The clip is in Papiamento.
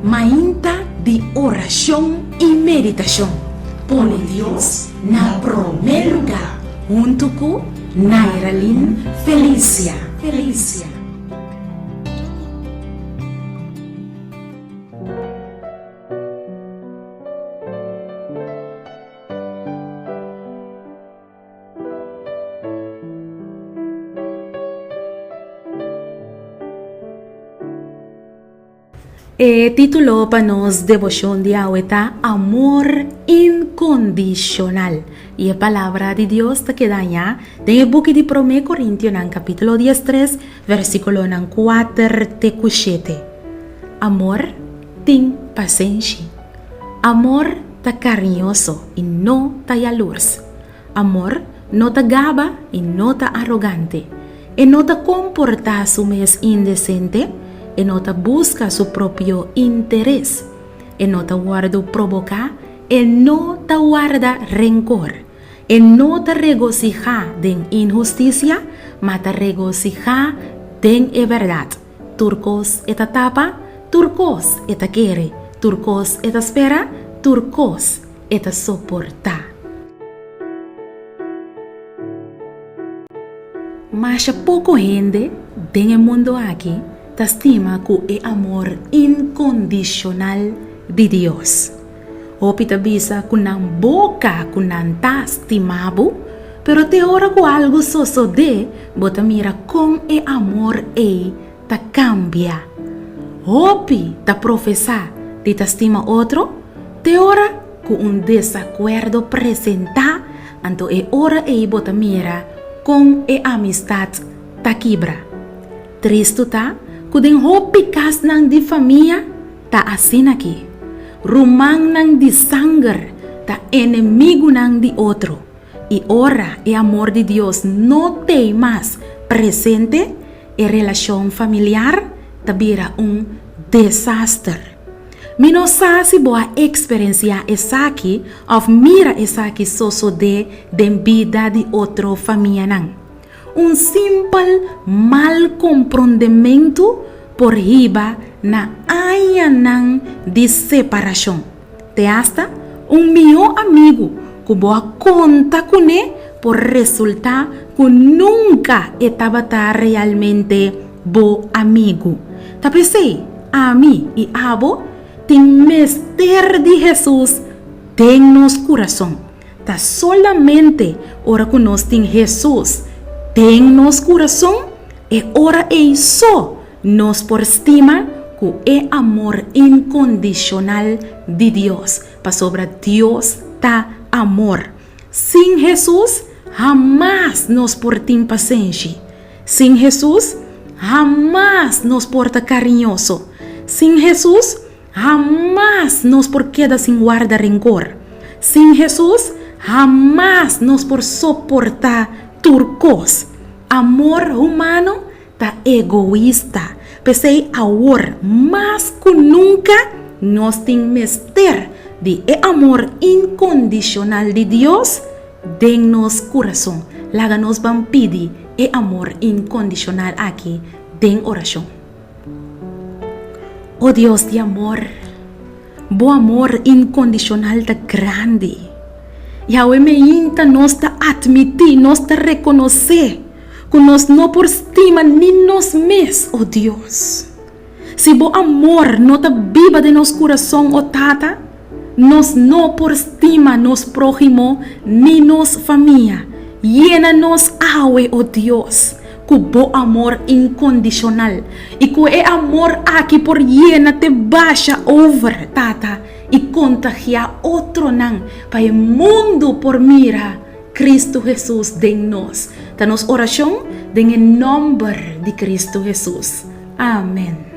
Mainta di orashon i meditashon. Pone Dios na promé lugá huntu ku Nairalyn Felicia. Felicia. E título pa nos deboshon di awe ta Amor Inkondishonal. I e Palabra di Dios ta keda hañá den e buki di Promé Korintionan kapítulo diestres, versíkulonan kuater te ku shete. Amor tin pasenshi. Amor ta kariñoso i no ta yalurs. Amor no ta gaba i no ta arogante. E no ta komportá su mes indesente, e no ta buska su propio interes. E no ta wòrdu proboká, e no ta warda renkor. E no ta regosihá den inhustisia, ma ta regosihá den e bèrdat. Tur kos e ta tapa, tur kos e ta kere, tur kos e ta spera, tur kos e ta soportá. Masha poko hende den e mundu aki ta stima ku e amor inkondishonal di Dios. Hopi ta bisa ku nan boka ku nan ta stima bo, pero te ora ku algu sosodé bo ta mira kon e amor ei ta kambia. Hopi ta profesá di ta stima otro te ora ku un desakuerdo presentá, anto e ora ei bo ta mira kon e amistat ta kibra. Tristu ta ku den hopi kasnan di famia ta asin'aki. Rumannan di sanger ta enemigunan di otro, i ora e amor di Dios no t'ei mas presente, e relashon familiar ta bira un desaster. Mi no sa si bo a eksperensiá esaki òf mira esaki sosodé den bida di otro famianan. Un simpel mal komprondementu por hiba na añanan di separashon. Te asta un mihó amigu ku bo a konta kuné por resultá ku nunka e tabata realmente bo amigu. Ta p'esei ami i abo tin mester di Hesus den nos kurason. Ta solamente ora ku nos tin Hesus den nos kurason, e ora ei so nos por stima ku e amor inkondishonal di Dios, pasobra Dios ta amor. Sin Hesus, hamas nos por tin pasenshi. Sin Hesus, hamas nos por ta kariñoso. Sin Hesus, Hamas nos por keda sin warda renkor. Sin Hesus, hamas nos por soportá tur kos. Amor humano ta egoista. P'esei awor mas ku nunka nos tin mester di e amor inkondishonal di Dios den nos kurason. Laga nos ban pidi e amor inkondishonal aki den orashon. O Dios di amor, bo amor inkondishonal ta grandi. Yahweh meinta nos ta atmití, nos ta rekonosé ku nos no por stima ni nos mes, o Dios. Si bo amor no ta biba den nos kurason, o Tata, Nos no por stima nos próhimo ni nos famia. Yena nos awe, o Dios, ku bo amor inkondishonal, i ku e amor aki por yena te basha over, Tata, i kontagiá otronan pa e mundu por mira Kristu Hesus den nos. Ta nos orashon den e nòmber di Kristu Hesus. Amèn.